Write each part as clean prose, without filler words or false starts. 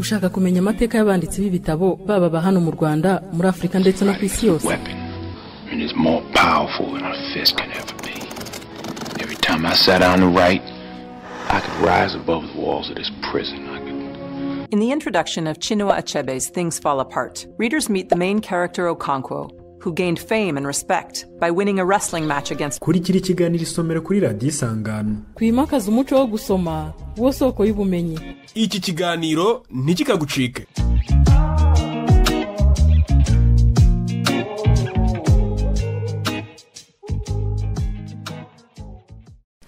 Ushaka kumenya amateka y'abanditsi b'ibitabo baba ba hano mu Rwanda, muri Afurika ndetse no ku isi yose? Weapon and is more powerful than a fist can ever be. Every time I sat down to write, I could rise above the walls of this prison. I could. In the introduction of Chinua Achebe's Things Fall Apart, readers meet the main character Okonkwo, who gained fame and respect by winning a wrestling match against Kurikira ikiganiro Isomero kuri Radiyo Isangano. Twimakaze umuco wo gusoma, wo soko y'ubumenyi. Iki kiganiro ntikikagucike.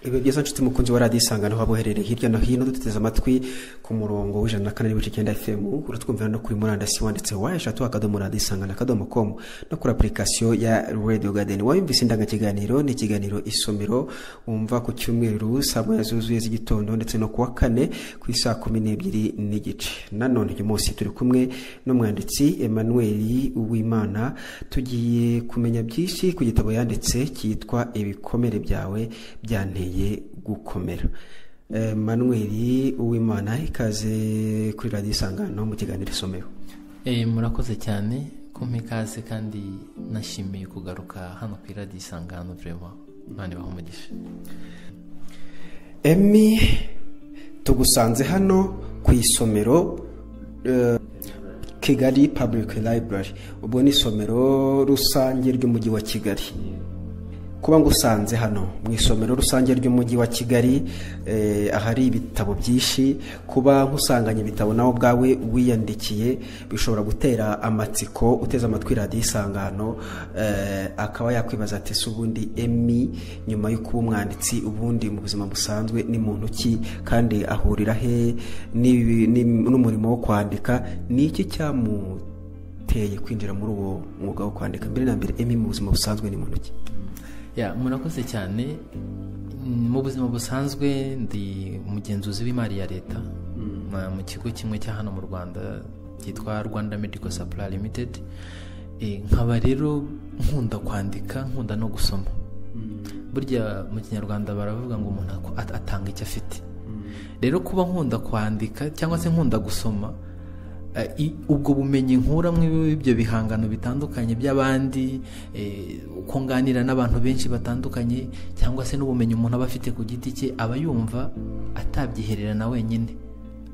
Ibihe byiza, nshuti mukunzi wa Radiyo Isangano, waba uherereye hirya no hino duteze amatwi ku murongo w'104.9 FM, uratwumvira no kuri murandasi wanditse www.radioisangano.com no kuri application ya Radio Garden. Wayumvise indangakiganiro, ni ikiganiro Isomero wumva ku cyumweru saa moya zuzuye z'igitondo ndetse no kuwa kane ku isaa 12:30. Nanone uyu munsi turi kumwe n'umwanditsi Emmanuel Uwimana, tugiye kumenya byinshi ku gitabo yanditse cyitwa Ibikomere byawe byanteye gukomera. Emmanuel Uwimana, ikaze kuri Radiyo Isangano mu kiganiro Isomero. Murakoze cyane kumpa ikaze, kandi nashimiye kugaruka hano kuri Radiyo Isangano, vraiment Imana ibahe umugisha. Emi, tugusanze hano ku isomero, Kigali Public Library, ubwo ni isomero rusange ry'umujyi wa Kigali. Kuba ngusanze hano mu isomero rusange ry'umujyi wa Kigali, ahari ibitabo byinshi, kuba nkusanganye ibitabo nawe ubwawe wiyandikiye, bishobora gutera amatsiko uteze amatwi Radiyo Isangano, akaba yakwibaza ati: "Se ubundi Emi, nyuma yo kuba umwanditsi, ubundi mu buzima busanzwe ni muntu ki, kandi ahurira he n'umurimo wo kwandika? Ni iki cyamuteye kwinjira muri uwo mwuga wo kwandika?" Mbere na mbere, Emi mu buzima busanzwe ni muntu ki? Ya, murakoze cyane. Mu buzima busanzwe ndi umugenzuzi w'imari ya leta mu kigo kimwe cya hano mu Rwanda cyitwa Rwanda Medical Supply Limited. Nkaba rero nkunda kwandika, nkunda no gusoma. Burya mu Kinyarwanda baravuga ngo umuntu atanga icyo afite. Rero kuba nkunda kwandika cyangwa se nkunda gusoma, ubwo bumenyi nkura muri ibyo bihangano bitandukanye by'abandi, uko nganira n'abantu benshi batandukanye, cyangwa se n'ubumenyi umuntu aba afite ku giti cye, aba yumva atabyihererana wenyine,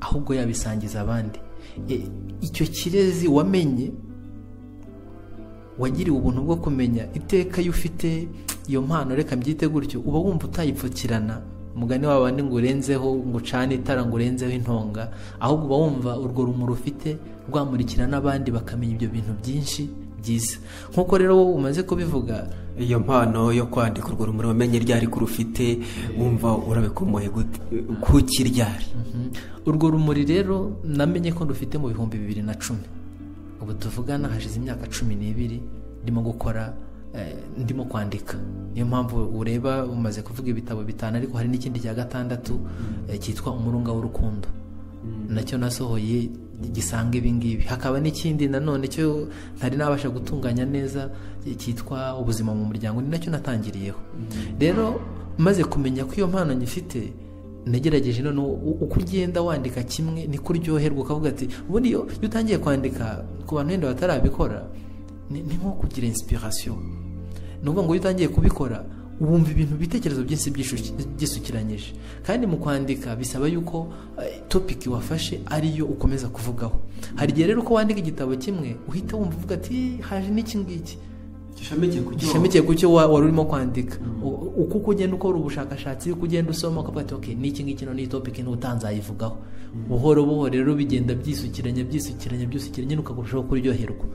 ahubwo yabisangiza abandi. Icyo kirezi wamenye, wagiriwe ubuntu bwo kumenya, iteka iyo ufite iyo mpano, reka mbyite gutyo, uba wumva utayipfukirana, umugani wabandi ngo urenzeho, ngo ucane itara, ngo urenzeho intonga, ahubwo uba wumva urwo rumuri ufite rwamurikira n'abandi bakamenya ibyo bintu byinshi byiza. Nk'uko rero wowe umaze kubivuga, Iyo mpano yo kwandika, urwo rumuri wamenye ryari ko rufite? Wumva urabikomoye gute, kuki, ryari? Urwo rumuri rero namenye ko rufite mu 2010. Ubu tuvugana hashize imyaka 12 ndimo gukora, ndimo kwandika. Niyo mpamvu ureba umaze kuvuga ibitabo bitanu, ariko hari n'ikindi cya gatandatu cyitwa Umurunga w'Urukundo, nacyo nasohoye gisanga ibi ngibi. Hakaba n'ikindi nanone cyo ntari nabasha gutunganya neza cyitwa Ubuzima mu Muryango, ni nacyo natangiriyeho. Rero maze kumenya ko iyo mpano nyifite, nagerageje none uko ugenda wandika kimwe niko uryoherwa, ukavuga ati ubundi iyo utangiye kwandika, ku bantu wenda batarabikora, ni nko kugira inspiration. Ni ukuvuga ngo iyo utangiye kubikora wumva ibintu, ibitekerezo byinshi byisukiranyije, kandi mu kwandika bisaba yuko topic wafashe ariyo ukomeza kuvugaho. Hari igihe rero uko wandika igitabo kimwe uhita wumva uvuga ati haje n'iki ngiki gishamikiye ku cyo wari urimo kwandika. Uko ugenda ukora ubushakashatsi, uko ugenda usoma, ukavuga ati okay, n'iki ngiki no ni topic n'utanzayivugaho. Buhoro buhoro rero bigenda byisukiranya, byisukiranya, byisukiranya, ukarushaho kuryoherwa.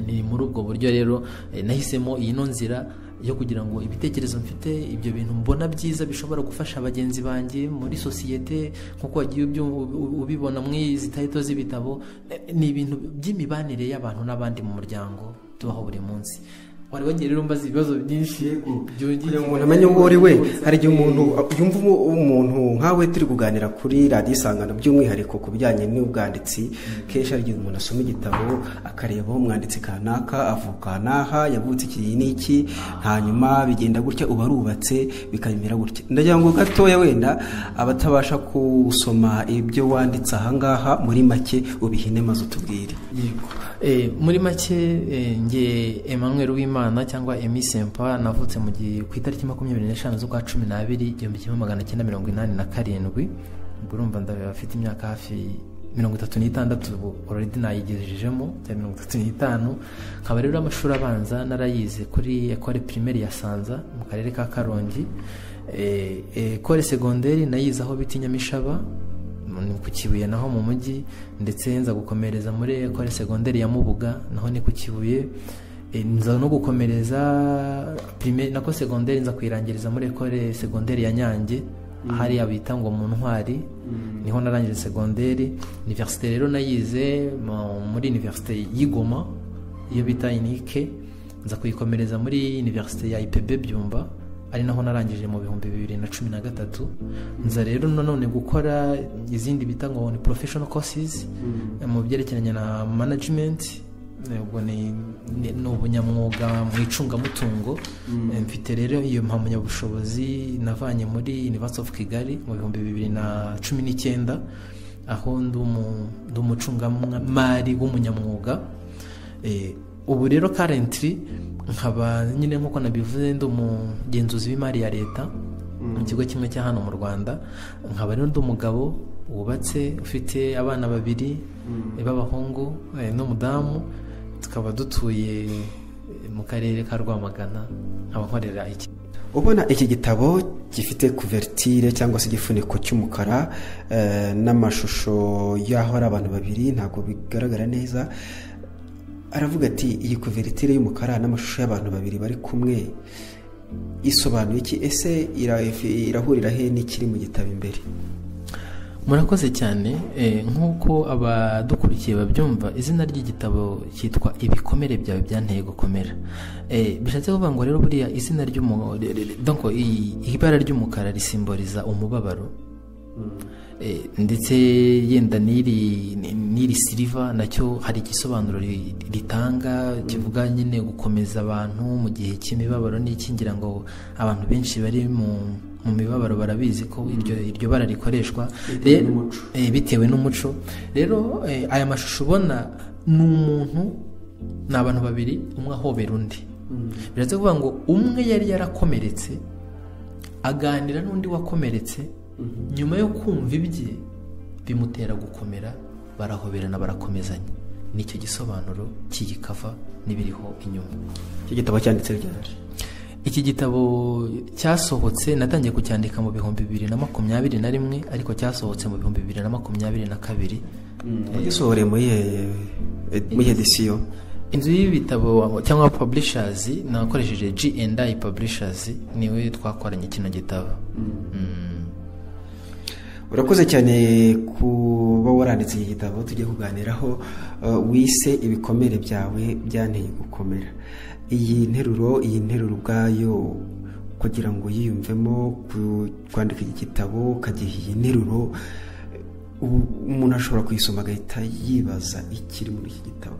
Ni muri ubwo buryo rero nahisemo iyi no nzira yo kugira ngo ibitekerezo mfite, ibyo bintu mbona byiza bishobora gufasha bagenzi banjye muri sosiyete, nkuko wagiye ubibona muri izi title z'ibitabo, ni ibintu by'imibanire y'abantu n'abandi mu muryango tubaho buri munsi. Wari wagiye rero mbaza ibibazo byinshi. Kugira ngo umuntu amenye uwo uri we, hari igihe umuntu yumva umuntu nkawe turi kuganira kuri Radiyo Isangano, by'umwihariko ku bijyanye n'ubwanditsi. Kenshi hari igihe umuntu asoma igitabo akareba umwanditsi kanaka avuka n'aha, yavutse iki n'iki, hanyuma bigenda gutya, uba arubatse bikabimera gutya. Ndagira ngo gatoya wenda abatabasha gusoma ibyo wanditse ahangaha, muri make ubihine maze utubwire. Yego. Muri make, nge Emmanuel Uwimana cyangwa Emmy Sempa, navutse mu gihe ku itariki 25 z'ukwa 12 1987. Ubwo urumva ndabafite imyaka hafi 36, ubu already nayigejejemo cya 35. Nkaba rero amashuri abanza narayize kuri Ecole Primaire ya Sanza mu karere ka Karongi. Ecole secondaire nayize aho bita Nyamishaba, ni ku Kibuye naho mu mujyi, ndetse nza gukomereza muri Ecole secondaire ya Mubuga naho ni ku Kibuye. Nza no gukomereza primaire nako secondaire, nza kwirangiriza muri Ecole secondaire ya Nyange, hariya bita ngo mu Ntwari, niho narangije secondaire. Université rero nayize muri Université y'Igoma iyo bita Inike, nza kuyikomereza muri Université ya IPB Byumba, ari naho narangije mu 2013. Nza rero nanone gukora izindi bita ngo ni professional courses mu byerekeranye na management, ubwo ni ubunyamwuga mu icungamutungo. Mfite rero iyo mpamyabushobozi navanye muri University of Kigali mu 2019, aho ndi umucungamari w'umunyamwuga. Ubu rero currently nkaba nyine nkuko nabivuze ndi umugenzuzi w'imari ya leta mu kigo kimwe cya hano mu Rwanda. Nkaba rero ndi umugabo wubatse ufite abana babiri b'abahungu n'umudamu, tukaba dutuye mu karere ka Rwamagana, nkaba nkorera iki. Ubona iki gitabo gifite couverture cyangwa se igifuniko cy'umukara n'amashusho y'aho ari abantu babiri, ntabwo bigaragara neza. Aravuga ati iyi couverture y'umukara n'amashusho y'abantu babiri bari kumwe isobanuye iki? Ese irahurira he n'ikiri mu gitabo imbere? Murakoze cyane. Nk'uko abadukurikiye babyumva, izina ry'igitabo cyitwa Ibikomere Byawe Byanteye Gukomera. Bishatse kuvuga ngo rero buriya izina donc ibara ry'umukara risimboliza umubabaro, ndetse yenda n'iri silver nacyo hari igisobanuro ritanga kivuga nyine gukomeza abantu mu gihe cy'imibabaro n'iki. Ngira ngo abantu benshi bari mu mibabaro barabizi ko iryo bara rikoreshwa bitewe n'umuco. Rero aya mashusho ubona ni umuntu, ni abantu babiri, umwe ahobera undi. Biratse kuvuga ngo umwe yari yarakomeretse aganira n'undi wakomeretse, nyuma yo kumva ibye bimutera gukomera, barahoberana barakomezanya. Nicyo gisobanuro cy'igikava n'ibiriho inyuma. Iki gitabo cyanditse ryari? Iki gitabo cyasohotse, natangiye kucyandika mu 2021, ariko cyasohotse mu 2022. Wagisohoreye muri edisiyo? Inzu y'ibitabo cyangwa publishers nakoresheje G&I Publishers, niwe twakoranye kino gitabo. Urakoze cyane kuba waranditse iki gitabo tugiye kuganiraho, wise Ibikomere Byawe Byanteye Gukomera. Iyi nteruro ubwayo kugira ngo yiyumvemo kwandika iki gitabo ukagiha iyi nteruro, umuntu ashobora kuyisoma agahita yibaza ikiri muri iki gitabo.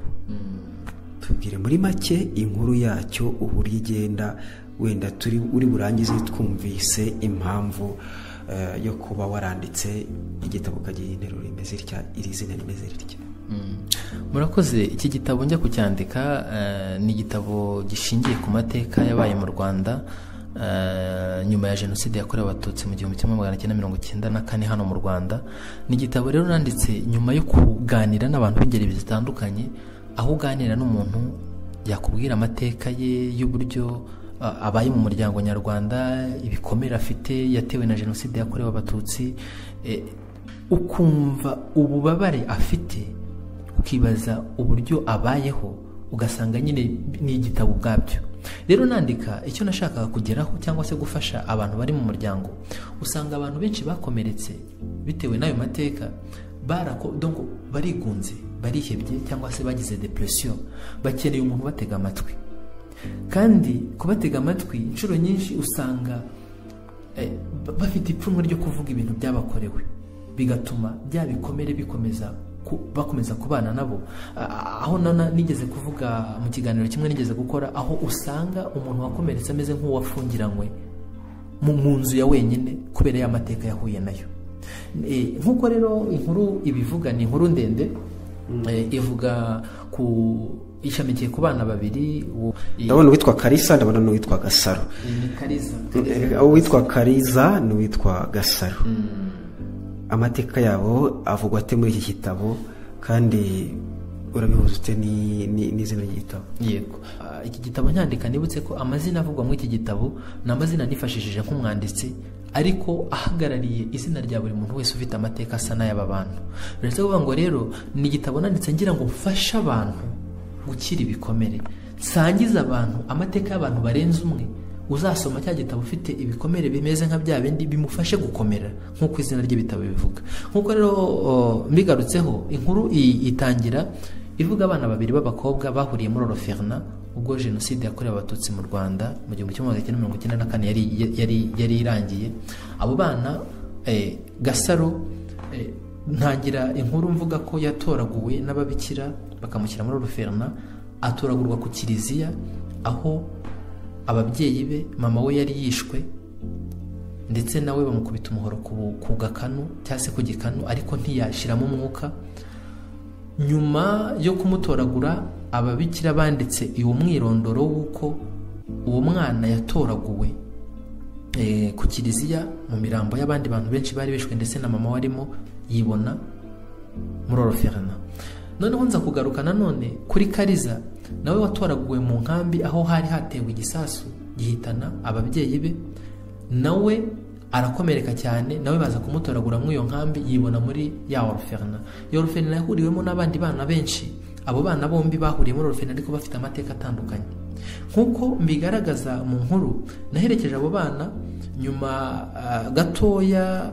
Tubwire muri make inkuru yacyo, uburyo igenda, wenda turi uri burangize twumvise impamvu yo kuba waranditse igitabo ukagiha interuro imeze itya, iri zina rimeze ritya. Murakoze. Iki gitabo njya kucyandika ni igitabo gishingiye ku mateka yabaye mu Rwanda nyuma ya jenoside yakorewe Abatutsi mu 1994 hano mu Rwanda. Ni igitabo rero nanditse nyuma yo kuganira n'abantu b'ingeri zitandukanye, aho uganira n'umuntu yakubwira amateka ye y'uburyo abaye mu muryango nyarwanda, ibikomere afite yatewe na jenoside yakorewe Abatutsi, ukumva ububabare afite, ukibaza uburyo abayeho, ugasanga nyine ni igitabo ubwabyo. Rero nandika icyo nashakaga kugeraho cyangwa se gufasha abantu bari mu muryango, usanga abantu benshi bakomeretse bitewe n'ayo mateka, donc barigunze, barihebye cyangwa se bagize depression, bakeneye umuntu batega amatwi. Kandi kubatega amatwi inshuro nyinshi usanga bafite ipfunwe ryo kuvuga ibintu byabakorewe, bigatuma bya bikomere bikomeza bakomeza kubana nabo. Aho nigeze kuvuga mu kiganiro kimwe nigeze gukora, aho usanga umuntu wakomeretse ameze nk'uwafungiranywe mu nzu ya wenyine kubera ya mateka yahuye nayo. Nk'uko rero inkuru ibivuga, ni inkuru ndende ivuga ku ishamikiye ku bana babiri. Ndabona uwitwa Kalisa, ndabona n'uwitwa Gasaro. Ni Kariza. Uwitwa Kariza n'uwitwa Gasaro, amateka yabo avugwa ate muri iki gitabo, kandi urabihuza ute n'izina ry'igitabo? Yego, iki gitabo nyandika nibutse ko amazina avugwa muri iki gitabo ni amazina nifashishije nk'umwanditsi, ariko ahagarariye izina rya buri muntu wese ufite amateka asa n'ay'aba bantu. Biretse kuvuga ngo rero ni igitabo nanditse ngira ngo mfashe abantu gukira ibikomere, nsangize abantu amateka y'abantu barenze umwe. Uzasoma cya gitabo ufite ibikomere bimeze nka bya bindi bimufashe gukomera, nk'uko izina ry'ibitabo bivuga. Nk'uko rero mbigarutseho, inkuru itangira ivuga abana babiri b'abakobwa bahuriye muri Orphelinat ubwo jenoside yakorewe Abatutsi mu Rwanda mu 1994 yari irangiye. Abo bana Gasaro, ntangira inkuru mvuga ko yatoraguwe n'ababikira bakamushyira muri Orphelinat, atoragurwa ku kiliziya aho ababyeyi be, mama we yari yishwe, ndetse nawe bamukubita umuhoro ku gakanu cyangwa se ku gikanu, ariko ntiyashiramo umwuka. Nyuma yo kumutoragura, ababikira banditse uwo mwirondoro w'uko uwo mwana yatoraguwe ku kiliziya mu mirambo y'abandi bantu benshi bari bishwe, ndetse na mama warimo, yibona muri Orphelinat. Noneho nza kugaruka nanone kuri Kariza, nawe watoraguwe mu nkambi aho hari hatewe igisasu gihitana ababyeyi be, nawe arakomereka cyane, nawe baza kumutoragura muri iyo nkambi, yibona muri ya Orphelinat. Iyo Orphelinat yahuriwemo n'abandi bana benshi. Abo bana bombi bahuriye muri Orphelinat ariko bafite amateka atandukanye. Nk'uko mbigaragaza mu nkuru, naherekeje abo bana nyuma gatoya.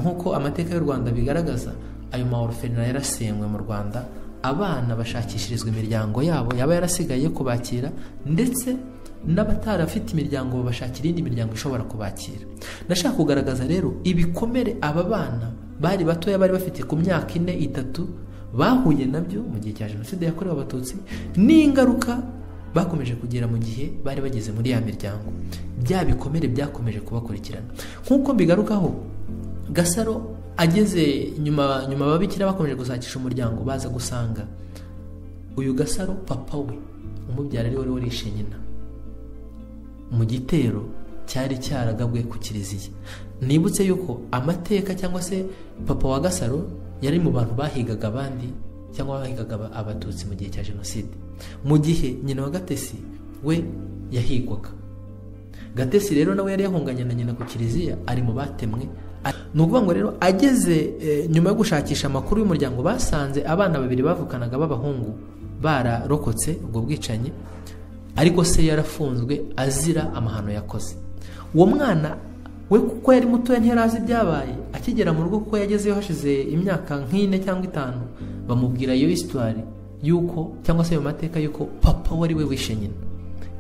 Nk'uko amateka y'u Rwanda bigaragaza, ayo ma Orphelinat yarasenywe mu Rwanda, abana bashakishirizwa imiryango yabo yaba yarasigaye kubakira, ndetse n'abatarafite imiryango babashakira indi miryango ishobora kubakira. Ndashaka kugaragaza rero ibikomere aba bana bari batoya, bari bafite ku myaka 4, 3, bahuye nabyo mu gihe cya jenoside yakorewe Abatutsi, n'ingaruka bakomeje kugera mu gihe bari bageze muri ya miryango. Bya bikomere byakomeje kubakurikirana. Nk'uko mbigarukaho, Gasaro ageze nyuma ababikira bakomeje gushakisha umuryango, baza gusanga uyu Gasaro papa we umubyara ari we warishe nyina mu gitero cyari cyaragabwe ku kiliziya. Nibutse yuko amateka cyangwa se papa wa Gasaro yari mu bantu bahigaga abandi cyangwa bahigaga Abatutsi mu gihe cya jenoside, mu gihe nyina wa Gatesi we yahigwaga. Gatesi rero nawe yari yahunganye na nyina ku kiliziya, ari mu batemwe. Ni ukuvuga ngo rero ageze nyuma yo gushakisha amakuru y'umuryango, basanze abana babiri bavukanaga b'abahungu bararokotse ubwo bwicanyi, ariko se yarafunzwe azira amahano yakoze. Uwo mwana we kuko yari mutoya ntiyarazi ibyabaye, akigera mu rugo kuko yagezeyo hashize imyaka nk'ine cyangwa 5, bamubwira iyo histoire yuko cyangwa se ayo mateka yuko papa wari we wishe nyina.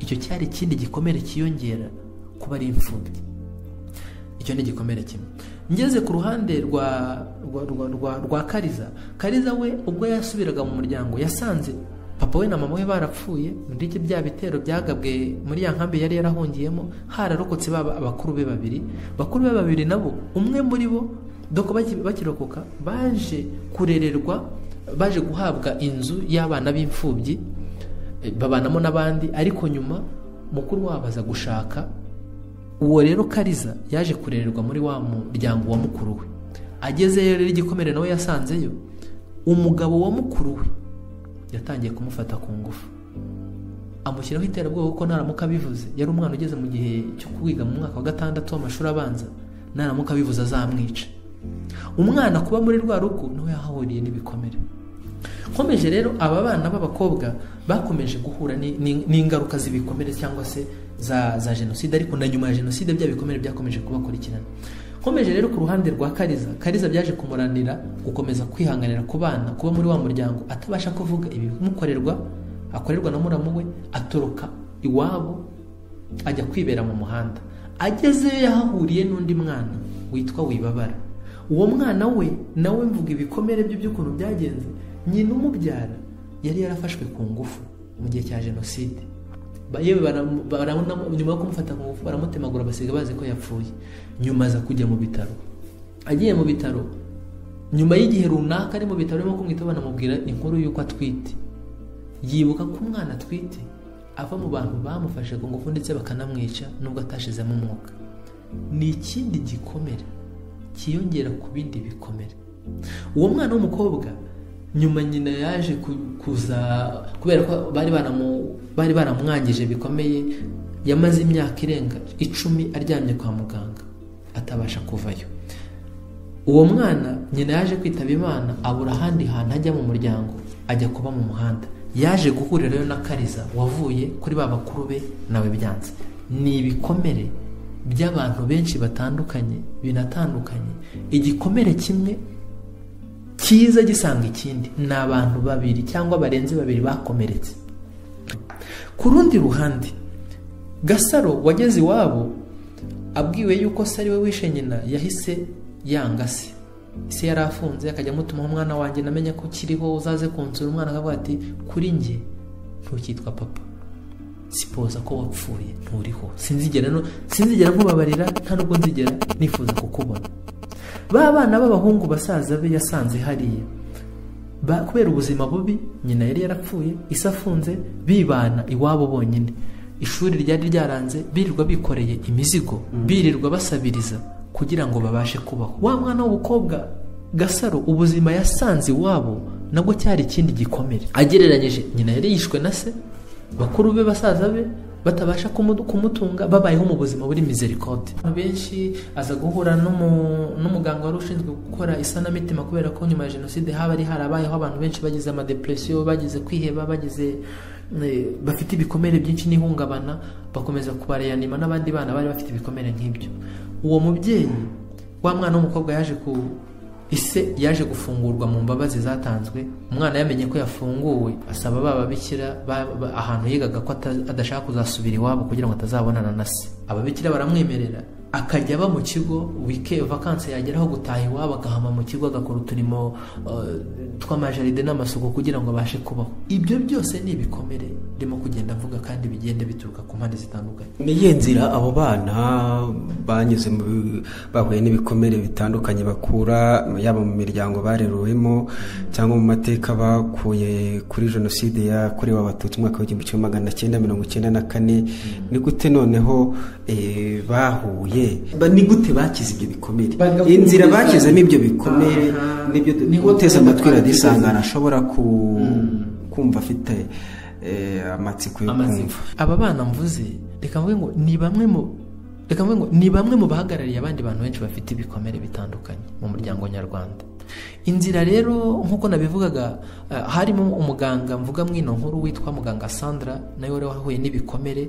Icyo cyari ikindi gikomere cyiyongera kuba ari imfubyi. Icyo ni igikomere kimwe. Ngeze ku ruhande rwa Kariza, Kariza we ubwo yasubiraga mu muryango yasanze papa we na mama we barapfuye muri bya bitero byagabwe muri ya nkambi yari yarahungiyemo, hararokotse baba abakuru be babiri. Bakuru be babiri nabo umwe muri bo doko bakirokoka baje kurererwa, baje guhabwa inzu y'abana b'imfubyi babanamo n'abandi, ariko nyuma mukuru wabo aza gushaka. Uwo rero Kariza yaje kurererwa muri wa muryango wa mukuru we. Agezeyo rero igikomere nawe yasanzeyo, umugabo wa mukuru we yatangiye kumufata ku ngufu, amushyiraho iterabwoba kuko naramuka abivuze, yari umwana ugeze mu gihe cyo kwiga mu mwaka wa 6 w'amashuri abanza, naramuka abivuze azamwica. Umwana kuba muri rwa rugo nawe yahahuriye n'ibikomere. Nkomeje rero aba bana b'abakobwa bakomeje guhura n'ingaruka z'ibikomere cyangwa se za jenoside, ariko na nyuma ya jenoside bya bikomere byakomeje kubakurikirana. Nkomeje rero ku ruhande rwa Kariza, Kariza byaje kumuranira gukomeza kwihanganira ku bana, kuba muri wa muryango atabasha kuvuga ibimukorerwa akorerwa na muramu we, atoroka iwabo ajya kwibera mu muhanda. Agezeyo yahahuriye n'undi mwana witwa Wibabara. Uwo mwana we nawe mvuga ibikomere bye by'ukuntu byagenze. Nyina umubyara yari yarafashwe ku ngufu mu gihe cya jenoside. Yewe nyuma yo kumufata ku ngufu baramutemagura, basiga bazi ko yapfuye. Nyuma aza kujya mu bitaro. Agiye mu bitaro nyuma y'igihe runaka ari mu bitaro barimo kumwitaho, banamubwira inkuru y'uko atwite. Yibuka ko umwana atwite ava mu bantu bamufashe ku ngufu ndetse bakanamwica nubwo atashizemo umwuka. Ni ikindi gikomere kiyongera ku bindi bikomere. Uwo mwana w'umukobwa nyuma nyina yaje kuza, kubera ko bari baramwangije bikomeye, yamaze imyaka irenga 10 aryamye kwa muganga atabasha kuvayo. Uwo mwana nyina yaje kwitaba Imana, abura ahandi hantu ajya mu muryango, ajya kuba mu muhanda. Yaje guhurira rero na Kariza wavuye kuri ba bakuru be, nawe byanze. Ni ibikomere by'abantu benshi batandukanye binatandukanye. Igikomere kimwe kiza gisanga ikindi, ni abantu babiri cyangwa barenze babiri bakomeretse. Ku rundi ruhande, Gasaro wageze iwabo abwiwe yuko se ari we wishe nyina, yahise yanga se. Se yari afunze, akajya amutumaho umwana wanjye namenye ko ukiriho uzaze kunsura. Umwana akavuga ati kuri njye ntukitwa papa, sipoza ko wapfuye nturiho, sinzigera nkubabarira, nta nubwo nzigera nifuza kukubona. Ba bana b'abahungu basaza be yasanze hariya, kubera ubuzima bubi, nyina yari yarapfuye, ise afunze, bibana iwabo bonyine. Ishuri ryari ryaranze, birirwa bikoreye imizigo, birirwa basabiriza kugira ngo babashe kubaho. Wa mwana w'umukobwa Gasaro ubuzima yasanze iwabo nabwo cyari ikindi gikomere. Agereranyije, nyina yari yishwe na se, bakuru be basaza be batabasha kumutunga, babayeho mu buzima buri misericorde. Benshi aza guhura n'umuganga wari ushinzwe gukora isanamitima, kubera ko nyuma ya jenoside haba ari harabayeho abantu benshi bagize amadepression, bagize kwiheba, bagize bafite ibikomere byinshi n'ihungabana, bakomeza kubareyanima n'abandi bana bari bafite ibikomere nk'ibyo. Uwo mubyeyi wa mwana w'umukobwa yaje ku ise yaje gufungurwa mu mbabazi zatanzwe. Umwana yamenye ko yafunguwe, asaba bababikira ahantu yigaga ko adashaka kuzasubira iwabo kugira ngo atazabonana na se. Ababikira baramwemerera, akajya aba mu kigo week vacances yageraho gutaha iwabo agahama mu kigo, agakora uturimo tw'amajaride n'amasuku kugira ngo abashe kubaho. Ibyo byose ni ibikomere ndimo kugenda mvuga kandi bigende bituruka ku mpande zitandukanye. Ni iyihe nzira abo bana banyuze bahuye n'ibikomere bitandukanye bakura, yaba mu miryango barerewemo cyangwa mu mateka bakuye kuri jenoside yakorewe Abatutsi mu mwaka wa 1994, ni gute noneho bahuye, ni gute bakize ibyo bikomere? Inzira bakizemo ibyo bikomere nibyo uteze amatwi radiyo Isangano ashobora kumva afite amatsiko yo kumva. Aba bana mvuze, reka mvuge ngo ni bamwe mu bahagarariye abandi bantu benshi bafite ibikomere bitandukanye mu muryango nyarwanda. Inzira rero nk'uko nabivugaga, harimo umuganga mvuga mwino nkuru witwa muganga Sandra, nawe wari wahuye n'ibikomere,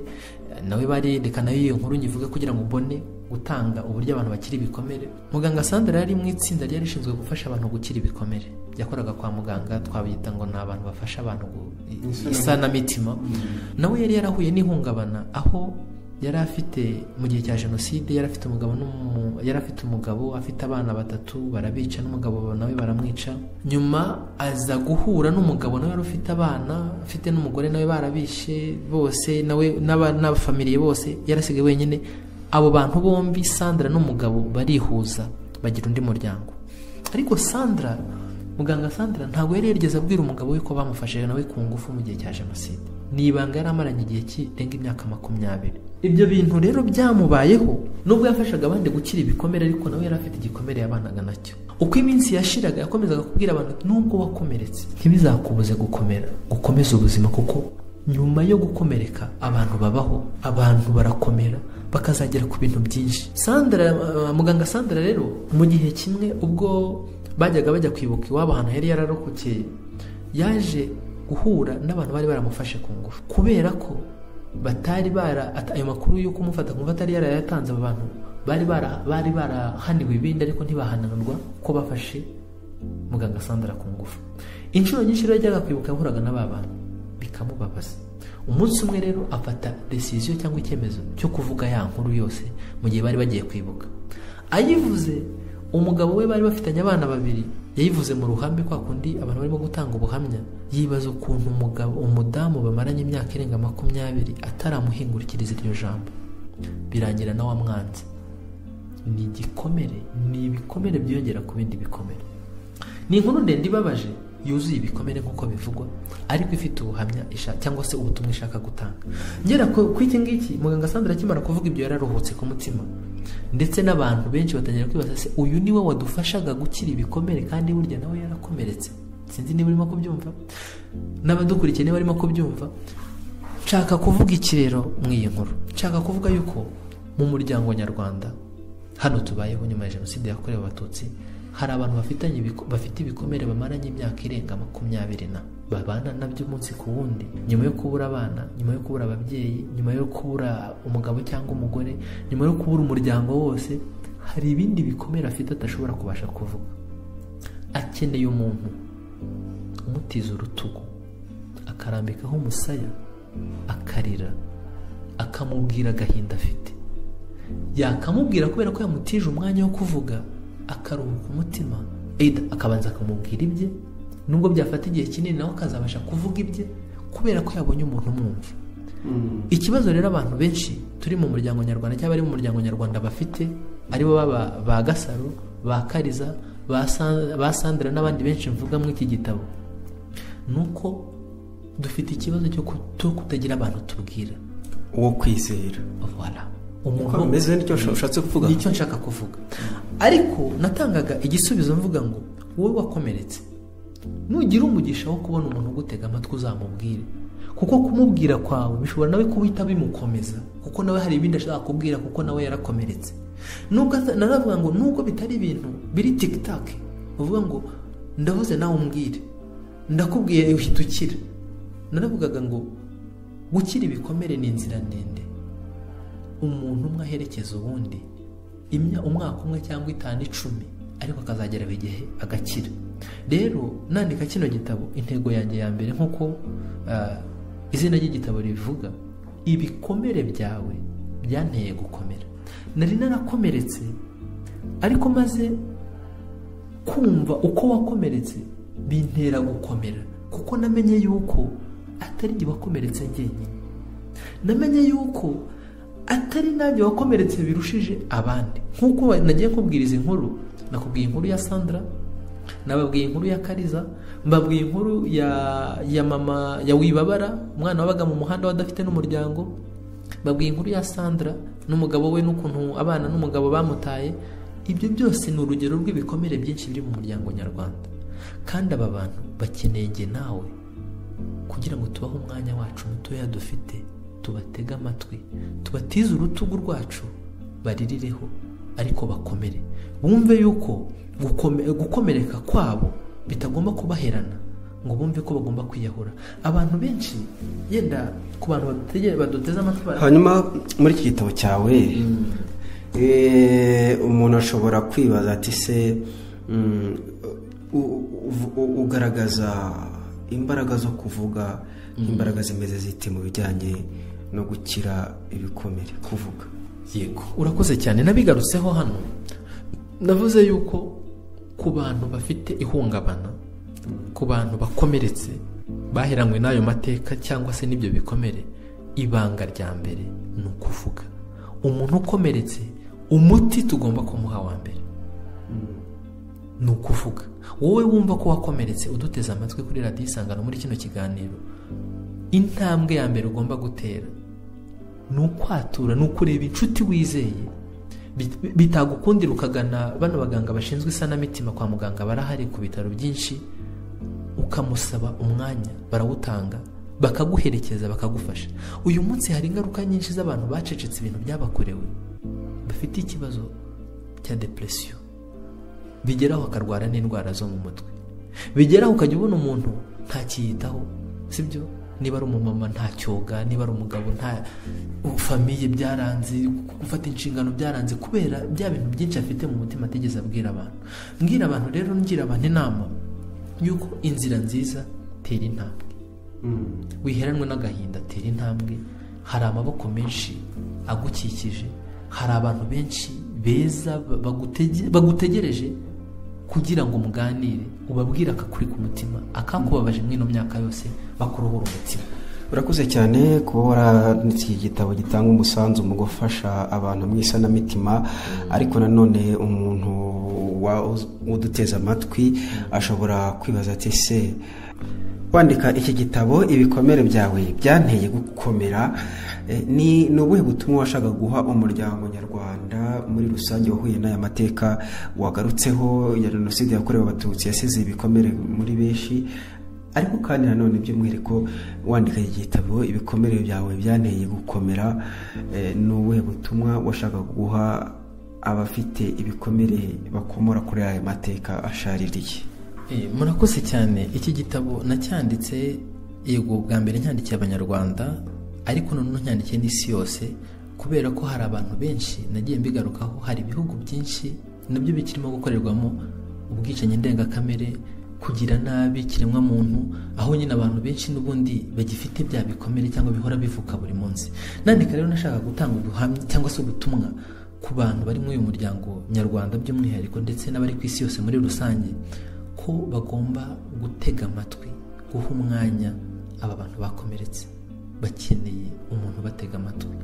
nawe bari reka nayo iyo nkuru nyivuge kugira ngo ubone gutanga uburyo abantu bakiri ibikomere. Muganga Sandra yari mu itsinda ryari rishinzwe gufasha abantu gukira ibikomere. Yakoraga kwa muganga, twabita ngo ni abantu bafasha abantu isanamitima. Nawe yari yarahuye n'ihungabana, aho yari afite mu gihe cya jenoside, yari afite umugabo yari afite umugabo afite abana batatu, barabica, n'umugabo nawe baramwica. Nyuma aza guhura n'umugabo nawe yari ufite abana, afite n'umugore nawe barabishe bose, nawe n'abafamiliye bose, yarasigaye wenyine. Abo bantu bombi Sandra n'umugabo barihuza bagira undi muryango. Ariko Sandra, muganga Sandra ntabwo yari yarigeze abwira umugabo we ko bamufashije nawe ku ngufu mu gihe cya jenoside. Ni ibanga yari amaranye igihe kirenga imyaka 20. Ibyo bintu rero byamubayeho, nubwo yafashaga abandi gukira ibikomere, ariko nawe yari afite igikomere yabanaga nacyo. Uko iminsi yashiraga yakomezaga kubwira abantu, nubwo wakomeretse ntibizakubuze gukomera, gukomeza ubuzima, kuko nyuma yo gukomereka abantu babaho, abantu barakomera bakazagera ku bintu byinshi. Sandra, muganga Sandra rero mu gihe kimwe ubwo bajyaga bajya kwibuka iwabo ahantu yari yararokokeye, yaje guhura n'abantu bari baramufashe ku ngufu, kubera ko batari bara ayo makuru y'uko umufata ku ngufu atari yarayatanze. Abo bantu bari barahaniwe ibindi, ariko ntibahananurwa ko bafashe muganga Sandra ku ngufu. Inshuro nyinshi rero yajyaga kwibuka yahuraga n'aba bantu bikamubabaza. Umunsi umwe rero afata decision cyangwa icyemezo cyo kuvuga ya nkuru yose mu gihe bari bagiye kwibuka. Ayivuze, umugabo we bari bafitanye abana babiri, yayivuze mu ruhame kwa kundi abantu barimo gutanga ubuhamya, yibaza ukuntu umugabo umudamu bamaranye imyaka irenga 20 ataramuhingurikiriza iryo jambo, birangira nawe amwanze. Ni igikomere, ni ibikomere byiyongera ku bindi bikomere. Ni inkuru ndende ibabaje yuzuye ibikomere nk'uko bivugwa, ariko ifite ubuhamya cyangwa se ubutumwa ishaka gutanga. Ngera ku iki ngiki, muganga Sandra akimara kuvuga ibyo yararuhutse ku mutima, ndetse n'abantu benshi batangira kwibaza se uyu niwe wadufashaga gukira ibikomere kandi burya nawe yarakomeretse. Sinzi niba urimo kubyumva, n'abadukurikiye niba barimo kubyumva. Nshaka kuvuga iki rero mu iyi nkuru? Nshaka kuvuga yuko mu muryango nyarwanda hano tubayeho nyuma ya jenoside yakorewe Abatutsi, hari abantu bafite ibikomere bamaranye imyaka irenga 20 babana nabyo umunsi ku wundi, nyuma yo kubura abana, nyuma yo kubura ababyeyi, nyuma yo kubura umugabo cyangwa umugore, nyuma yo kubura umuryango wose. Hari ibindi bikomere afite atashobora kubasha kuvuga. Akeneye umuntu umutiza urutugu, akarambikaho umusaya, akarira, akamubwira agahinda afite. Yakamubwira kubera ko yamutije umwanya wo kuvuga, akaruhuka umutima, akabanza akamubwira ibye, nubwo byafata igihe kinini nawe akazabasha kuvuga ibye kubera ko yabonye umuntu umwumva. Ikibazo rero abantu benshi turi mu muryango nyarwanda cyangwa bari mu muryango nyarwanda bafite, aribo baba ba Gasaro, ba Kariza, ba Sandra n'abandi benshi mvuga muri iki gitabo, nuko dufite ikibazo cyo kutagira abantu tubwira, uwo kwizera. Voilà. Umuntu meze nicyo ushatse kuvuga, nicyo nshaka kuvuga. Ariko natangaga igisubizo mvuga ngo wowe wakomeretse, nugira umugisha wo kubona umuntu ugutega amatwi uzamubwire, kuko kumubwira kwawe bishobora nawe kuhita bimukomeza, kuko nawe hari ibindi ashaka kubwira, kuko nawe yarakomeretse. Nubwo naravuga ngo nubwo bitari ibintu biri tiktak, uvuga ngo ndavuze nawe umbwire, ndakubwiye uhita ukira. Naravugaga ngo gukira ibikomere ni inzira ndende, umuntu umwe aherekeza uwundi umwaka umwe cyangwa 5, 10, ariko akazagera igihe agakira. Rero nandika kino gitabo, intego yanjye ya mbere nkuko izina ry'igitabo rivuga, ibikomere byawe byanteye gukomera. Nari narakomeretse, ariko maze kumva uko wakomeretse bintera gukomera, kuko namenye yuko atari njye wakomeretse njyenyine, namenye yuko atari nanjye wakomeretse birushije abandi. Nkuko nagiye kubwiriza inkuru, nakubwiye inkuru ya Sandra, nababwiye inkuru ya Kariza, mbabwiye inkuru ya mama ya Wibabara, umwana wabaga mu muhanda wadafite n'umuryango, mbabwiye inkuru ya Sandra n'umugabo we n'ukuntu abana n'umugabo bamutaye. Ibyo byose ni urugero rw'ibikomere byinshi biri mu muryango nyarwanda, kandi aba bantu bakeneye njye nawe kugira ngo tubahe umwanya wacu mutoya dufite, tubatege amatwi, tubatize urutugu rwacu, baririreho ariko bakomere, bumve yuko gukomereka kwabo bitagomba kubaherana ngo bumve ko bagomba kwiyahura. Abantu benshi yenda ku bantu baduteze amatwi. Hanyuma muri iki gitabo cyawe umuntu ashobora kwibaza ati se ugaragaza imbaraga zo kuvuga, imbaraga zimeze zite mu bijyanye no gukira ibikomere, kuvuga? Yego, urakoze cyane. Nabigarutseho hano, navuze yuko ku bantu bafite ihungabana, ku bantu bakomeretse baheranywe n'ayo mateka cyangwa se n'ibyo bikomere, ibanga rya mbere ni ukuvuga. Umuntu ukomeretse, umuti tugomba kumuha wa mbere ni ukuvuga. Wowe wumva ko wakomeretse uduteze amatwi kuri radiyo Isangano muri kino kiganiro, intambwe ya mbere ugomba gutera ni ukwatura, ni ukureba inshuti wizeye. Bitagukundira ukagana bano baganga bashinzwe isanamitima kwa muganga, barahari ku bitaro byinshi, ukamusaba umwanya, barawutanga, bakaguherekeza, bakagufasha. Uyu munsi hari ingaruka nyinshi z'abantu bacecetse ibintu byabakorewe, bafite ikibazo cya depression, bigeraho akarwara n'indwara zo mu mutwe, bigeraho ukajya ubona umuntu ntakiyitaho, sibyo? Niba ari umumama ntacyoga, niba ari umugabo nta famiye byaranze, gufata inshingano byaranze, kubera bya bintu byinshi afite mu mutima atigeze abwira abantu. Mbwira abantu rero, ngira abantu inama yuko inzira nziza, tera intambwe, Wiheranwe n'agahinda, tera intambwe. Hari amaboko menshi agukikije, hari abantu benshi beza bagutegereje kugira ngo muganire, ubabwire akakuri ku mutima, akakubabaje mwino myaka yose, bakuruhura umutima. Urakoze cyane kuba waranditse iki gitabo gitanga umusanzu mu gufasha abantu mu isanamitima, ariko nanone umuntu uduteze amatwi ashobora kwibaza ati se wandika iki gitabo ibikomere byawe byanteye gukomera, ni ubuhe butumwa washaka guha umuryango nyarwanda muri rusange wahuye n'aya mateka wagarutseho ya jenoside yakorewe Abatutsi yasize ibikomere muri benshi, ariko kandi nanone by'umwihariko wandika iki gitabo ibikomere byawe byanteye gukomera, ni ubuhe butumwa washaka guha abafite ibikomere bakomora kuri aya mateka ashaririye? Murakoze cyane. Iki gitabo nacyanditse yego bwa mbere nyandikiye Abanyarwanda, ariko noneho nyandikiye n'isi yose, kubera ko hari abantu benshi nagiye mbigarukaho. Hari ibihugu byinshi nabyo bikirimo gukorerwamo ubwicanyi ndengakamere, kugira nabi kiremwa muntu, aho nyine abantu benshi n'ubundi bagifite bya bikomere cyangwa bihora bivuka buri munsi. Nandika rero nashaka gutanga ubuhamya cyangwa se ubutumwa ku bantu bari muri uyu muryango nyarwanda by'umwihariko, ndetse n'abari ku isi yose muri rusange, ko bagomba gutega amatwi, guha umwanya aba bantu bakomeretse. Bakeneye umuntu batega amatwi,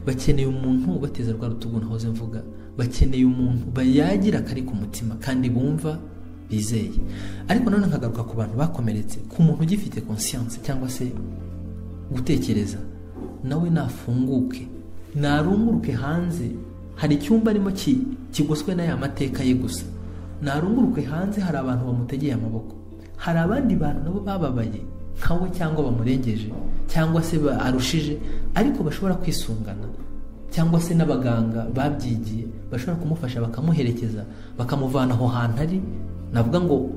bakeneye umuntu bateza rwa rutugu nahoze mvuga, bakeneye umuntu bayagira akari ku mutima kandi bumva bizeye. Ariko none nkagaruka ku bantu bakomeretse, ku muntu ugifite conscience cyangwa se gutekereza, nawe nafunguke, narunguruke hanze. Hari icyumba arimo kigoswe n'aya mateka ye gusa, narunguruke hanze, hari abantu bamutegeye amaboko, hari abandi bantu nabo bababaye nkawe cyangwa bamurengeje cyangwa se arushije, ariko bashobora kwisungana, cyangwa se n'abaganga babyigiye bashobora kumufasha, bakamuherekeza, bakamuvana aho hantu ari, navuga ngo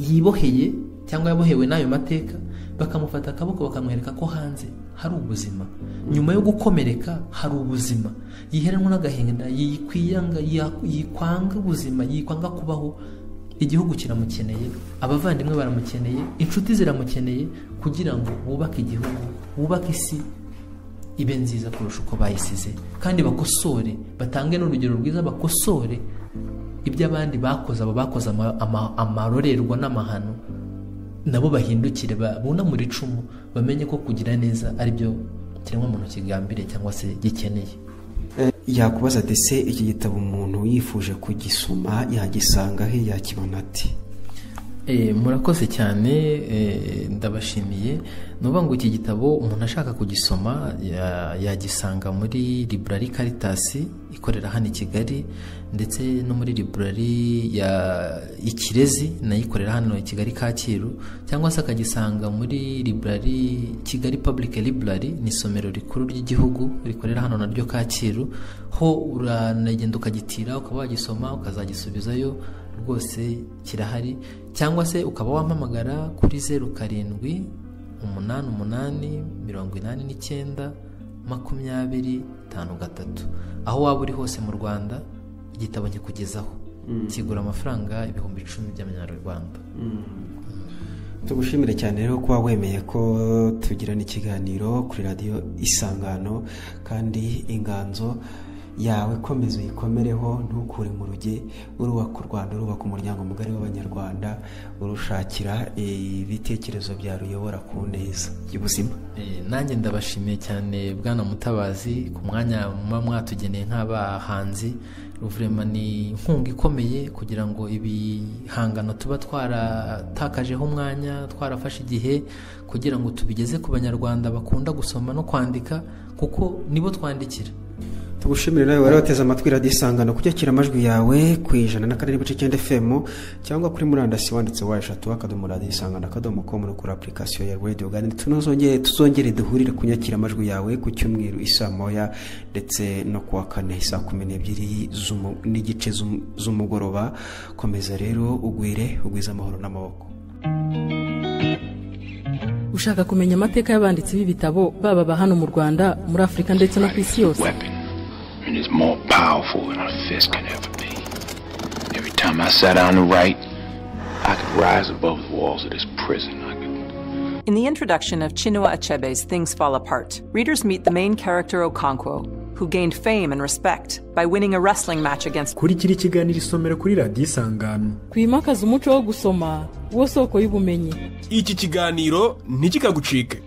yiboheye cyangwa yabohewe n'ayo mateka, bakamufata akaboko bakamwereka ko hanze hari ubuzima, nyuma yo gukomereka hari ubuzima. Yiheranwa n'agahinda, yikwiyanga, yikwanga ubuzima, yikwanga kubaho. Igihugu kiramukeneye, abavandimwe baramukeneye, inshuti ziramukeneye, kugira ngo bubake igihugu, bubake isi ibe nziza kurusha uko bayisize, kandi bakosore, batange n'urugero rwiza, bakosore ibyo abandi bakoze, abo bakoze amarorerwa n'amahano, nabo bahindukire, bunamure icumu, bamenye ko kugira neza ari byo kiremwamuntu kigambiriye cyangwa se gikeneye. Yakubaza ati se iki gitabo umuntu yifuje kugisoma yagisanga he, yakibona ati? Murakoze cyane, ndabashimiye. Nuvuga ngo iki gitabo umuntu ashaka kugisoma yagisanga muri Library Caritas ikorera hano i Kigali, ndetse no muri Library ya Ikirezi nayo ikorera hano i Kigali Kacyiru, cyangwa se akagisanga muri Library Kigali Public Library, ni isomero rikuru ry'igihugu rikorera hano naryo Kacyiru. Ho uranagenda ukagitira, ukaba wagisoma ukazagisubizayo, rwose kirahari. Cyangwa se ukaba wampamagara kuri 07 88 89 20 53. Aho waba uri hose mu Rwanda igitabo nkikugezaho. Kigura amafaranga 10,000 by'amanyarwanda. Tugushimire cyane rero kuba wemeye ko tugirana ikiganiro kuri radio Isangano, kandi inganzo yawe komeza uyikomereho, ntukure mu ruge, urubaka u Rwanda, urubaka umuryango mugari w'Abanyarwanda, urushakira ibitekerezo bya ruyobora ku neza y'ubuzima. Nanjye ndabashimiye cyane Bwana Mutabazi ku mwanya muba mwatugeneye nk'abahanzi. Ruvurema ni inkunga ikomeye kugira ngo ibihangano tuba twaratakajeho umwanya, twarafashe igihe kugira ngo tubigeze ku Banyarwanda bakunda gusoma no kwandika, kuko nibo twandikira. Tugushimire nawe wari wateze amatwi Radio Isangano kucyakira amajwi yawe ku 104.9 FM cyangwa kuri murandasi wanditse w3.radioisangano.com no kuri application ya Radio Garden. Tuzongere duhurire kunyakira amajwi yawe ku cyumweru isaa 1 ndetse no kuwa kane saa 12 n'igice z'umugoroba. Komeza rero ugwire, ugwize amahoro n'amaboko. Ushaka kumenya amateka y'abanditsi b'ibitabo baba ba hano mu Rwanda, muri Afrika ndetse no ku isi yose? And is more powerful than a fist can ever be. Every time I sat down to write, I could rise above the walls of this prison. I could. In the introduction of Chinua Achebe's Things Fall Apart, readers meet the main character Okonkwo, who gained fame and respect by winning a wrestling match against Kurikira ikiganiro Isomero kuri Radiyo Isangano. Twimakaze umuco wo gusoma, wo soko y'ubumenyi. Iki kiganiro ntikikagucike.